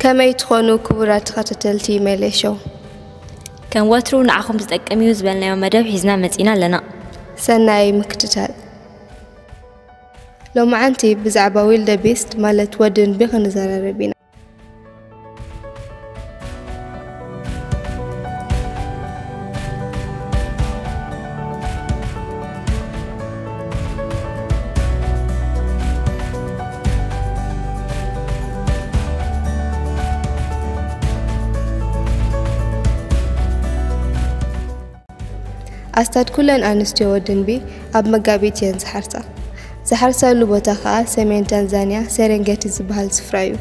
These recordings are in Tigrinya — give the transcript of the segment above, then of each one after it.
ከመይ ትኾኑ ክቡራት ተኸታተልቲ ሜሌ ሾው? ከም ወትሩ ንዓኹም ዝጠቅም እዩ ዝበልናዮ መደብ ሒዝና መጺና ኣለና። ሰናይ ምክትታል። ሎማዓንቲ ብዛዕባ ዊልደቢስት ማለት ወዲ ድንቢ ክንዘራረብ ኢና። ኣስታት ኩለን ኣንስትዮ ወዲ ድንቢ ኣብ መጋቢት እየን ዝሓርሳ። ዝሓርሳሉ ቦታ ኸኣ ሰሜን ታንዛንያ ሴሬንጌቲ ዝበሃል ስፍራ እዩ።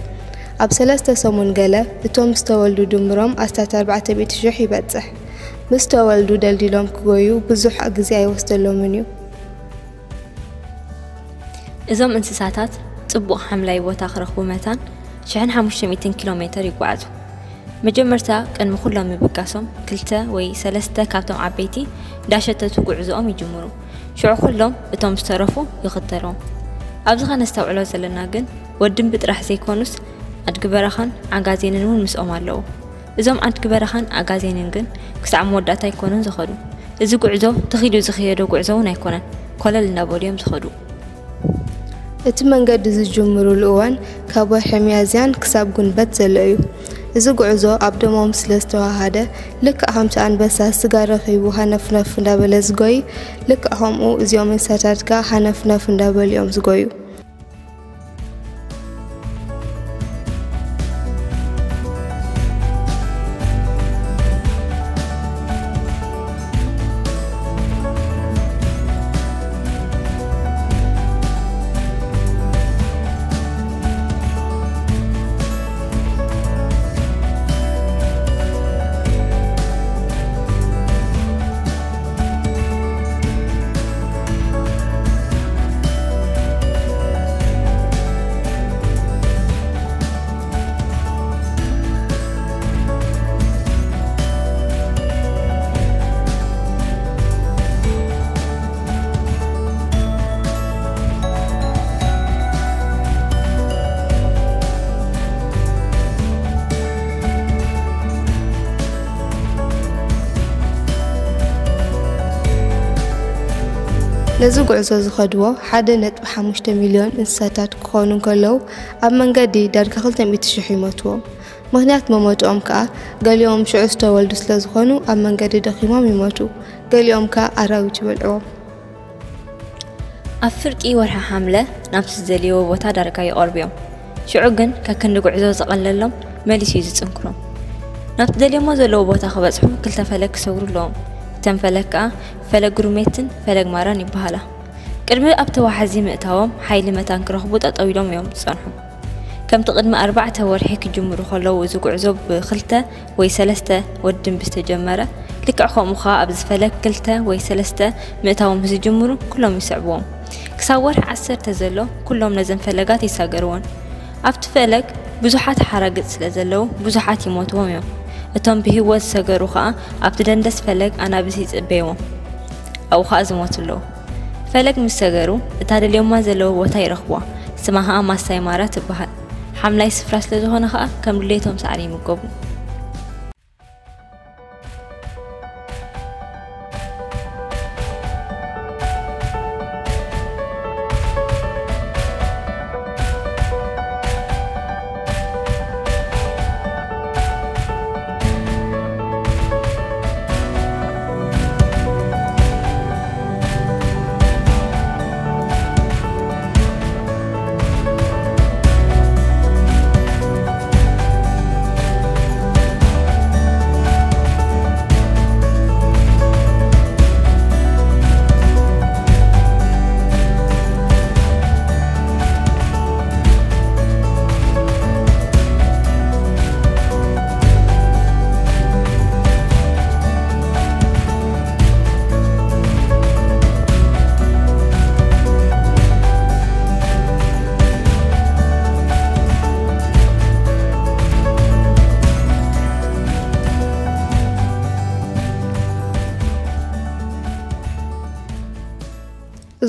ኣብ ሰለስተ ሰሙን ገለ እቶም ዝተወልዱ ድምሮም ኣስታት ኣርባዕተ ሚእቲ ሽሕ ይበጽሕ። ምስ ተወልዱ ደልዲሎም ክጎዩ ብዙሕ ግዜ ኣይወስደሎምን እዩ። እዞም እንስሳታት ጽቡቕ ሓምላይ ቦታ ክረኽቡ መታን ሽሕን ሓሙሽተ ሚእትን ኪሎ ሜተር ይጓዓዙ። መጀመርታ ቅድሚ ኩሎም ምብጋሶም ክልተ ወይ ሰለስተ ካብቶም ዓበይቲ እንዳሸተቱ ጉዕዞኦም ይጅምሩ። ሽዑ ኩሎም እቶም ዝተረፉ ይኽተልዎም። ኣብዚ ኸነስተውዕሎ ዘለና ግን ወዲ ድንቢ ጥራሕ ዘይኮኑስ ኣድጊ በረኻን ዓጋዜንን እውን ምስኦም ኣለዉ። እዞም ኣድጊ በረኻን ኣጋዜንን ግን ክሳዕ መወዳእታ ኣይኮኑን ዝኸዱ። እዚ ጉዕዞ ተኺሉ ዝኽየዶ ጉዕዞ እውን ኣይኮነን። ኮለል እንዳበሉ እዮም ዝኸዱ። እቲ መንገዲ ዝጅምሩሉ እዋን ካብ ወርሒ ሚያዝያን ክሳብ ጉንበት ዘሎ እዩ። እዚ ጉዕዞ ኣብ ደሞም ስለ ዝተዋሃደ፣ ልክዕ ከምቲ ኣንበሳ ስጋ ረኺቡ ሃነፍነፍ እንዳበለ ዝጎይ፣ ልክዕ ከምኡ እዚኦም እንስሳታት ከኣ ሃነፍነፍ እንዳበሉ እዮም ዝጎዩ። ነዚ ጉዕዞ ዝኸድዎ ሓደ ነጥቢ ሓሙሽተ ሚልዮን እንስሳታት ክኾኑ እንከለዉ፣ ኣብ መንገዲ ዳርጋ ክልተ ሚእቲ ሽሕ ይሞትዎም። ምኽንያት መሞትኦም ከኣ፣ ገሊኦም ሽዑ ዝተወልዱ ስለ ዝኾኑ ኣብ መንገዲ ደኺሞም ይሞቱ፣ ገሊኦም ከኣ ኣራዊት ይበልዕዎም። ኣብ ፍርቂ ወርሒ ሓምለ ናብቲ ዝደልይዎ ቦታ ዳርጋ ይቐርቡ እዮም። ሽዑ ግን ከክንዲ ጉዕዞ ዝቐለሎም መሊሱ እዩ ዝጽንክሮም። ናብቲ ደልዮሞ ዘለዉ ቦታ ክበጽሑ ክልተ ፈለግ ክሰግሩ ኣለዎም። እተን ፈለግ ከኣ ፈለግ ጉርሜትን ፈለግ ማራን ይበሃላ። ቅድሚ ኣብቲ ዋሕዚ ምእታዎም ሓይሊ መታን ክረኽቡ ጠጠው ኢሎም እዮም ዝጸንሑ። ከምቲ ቅድሚ ኣርባዕተ ወርሒ ክጅምሩ ከለዉ እዚ ጉዕዞ ብክልተ ወይ ሰለስተ ወዲ ድንቢ ዝተጀመረ፣ ልክዕ ከምኡ ኸኣ ኣብዚ ፈለግ ክልተ ወይ ሰለስተ ምእታዎም ምስ ዝጅምሩ ኩሎም ይስዕብዎም። ክሳብ ወርሒ ዓሰርተ ዘሎ ኩሎም ነዘን ፈለጋት ይሳገርወን። ኣብቲ ፈለግ ብዙሓት ሓራግጽ ስለ ዘለዉ ብዙሓት ይሞትዎም እዮም። እቶም ብህይወት ዝሰገሩ ኸኣ ኣብቲ ደንደስ ፈለግ ኣናብስ ይጽበይዎም። ኣብኡ ኸኣ ዝሞቱ ኣለዉ። ፈለግ ምስ ሰገሩ እታ ደልዮማ ዘለዉ ቦታ ይረኽብዋ። ስማ ኸኣ ማሳይ ማራ ትበሃል። ሓምላይ ስፍራ ስለ ዝኾነ ኸኣ ከም ድሌቶም ሳዕሪ ይምገቡ።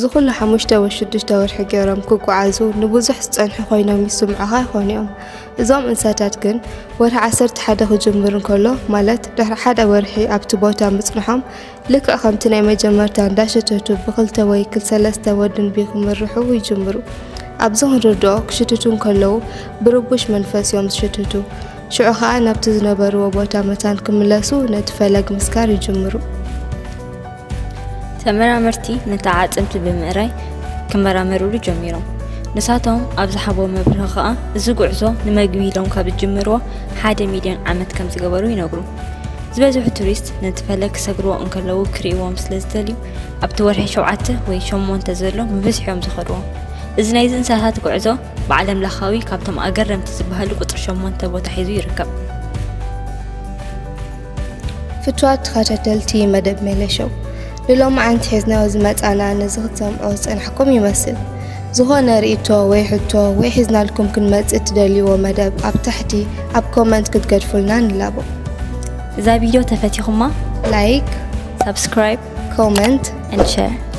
እዚ ኩሉ ሓሙሽተ ወይ ሽዱሽተ ወርሒ ገይሮም ክጓዓዙ ንብዙሕ ዝጸንሑ ኮይኖም ይስምዑኻ ይኾኑ እዮም። እዞም እንስሳታት ግን ወርሒ ዓሰርተ ሓደ ክጅምር እንከሎ፣ ማለት ድሕሪ ሓደ ወርሒ ኣብቲ ቦታ ምጽንሖም፣ ልክዕ ከምቲ ናይ መጀመርታ እንዳሸተቱ ብክልተ ወይ ክል-፣ ሰለስተ ወድን ቢ ክምርሑ ይጅምሩ። ኣብዚ ክንርድኦ፣ ክሽትቱ እንከለዉ ብርቡሽ መንፈስ እዮም ዝሽትቱ። ሽዑ ኸኣ ናብቲ ዝነበርዎ ቦታ መታን ክምለሱ ነቲ ፈለግ ምስካር ይጅምሩ። ተመራመርቲ ነታ ዓጽምቲ ብምእራይ ክመራመሩሉ ጀሚሮም። ንሳቶም ኣብ ዝሃብዎ መብርሂ ኸኣ፣ እዚ ጉዕዞ ንመግቢ ኢሎም ካብ ዝጅምርዎ ሓደ ሚልዮን ዓመት ከም ዝገበሩ ይነግሩ። ዝበዝሑ ቱሪስት ነቲ ፈለግ ክሰግርዎ እንከለዉ ክርእይዎም ስለ ዝደልዩ፣ ኣብቲ ወርሒ ሸውዓተ ወይ ሸሞንተ ዘሎ ብብዝሒ እዮም ዝኸድዎ። እዚ ናይዚ እንስሳታት ጉዕዞ ብዓለም ለኻዊ ካብቶም ኣገረምቲ ዝበሃሉ ቁጽሪ ሸሞንተ ቦታ ሒዙ ይርከብ። ፍቱዋት ተኸታተልቲ መደብ ሜለሾው፣ ንሎማዓንቲ ሒዝናዮ ዝመጻና ነዚ ክትሰምዑ ዝጸናሕኩም ይመስል። ዝኾነ ርእይቶ ወይ ሕቶ ወይ ሒዝናልኩም ክንመጽእ እትደልይዎ መደብ ኣብ ታሕቲ ኣብ ኮመንት ክትገድፉልና ንላቦ። እዛ ቪድዮ ተፈቲኹማ ላይክ፣ ሳብስክራይብ ኮመንት and share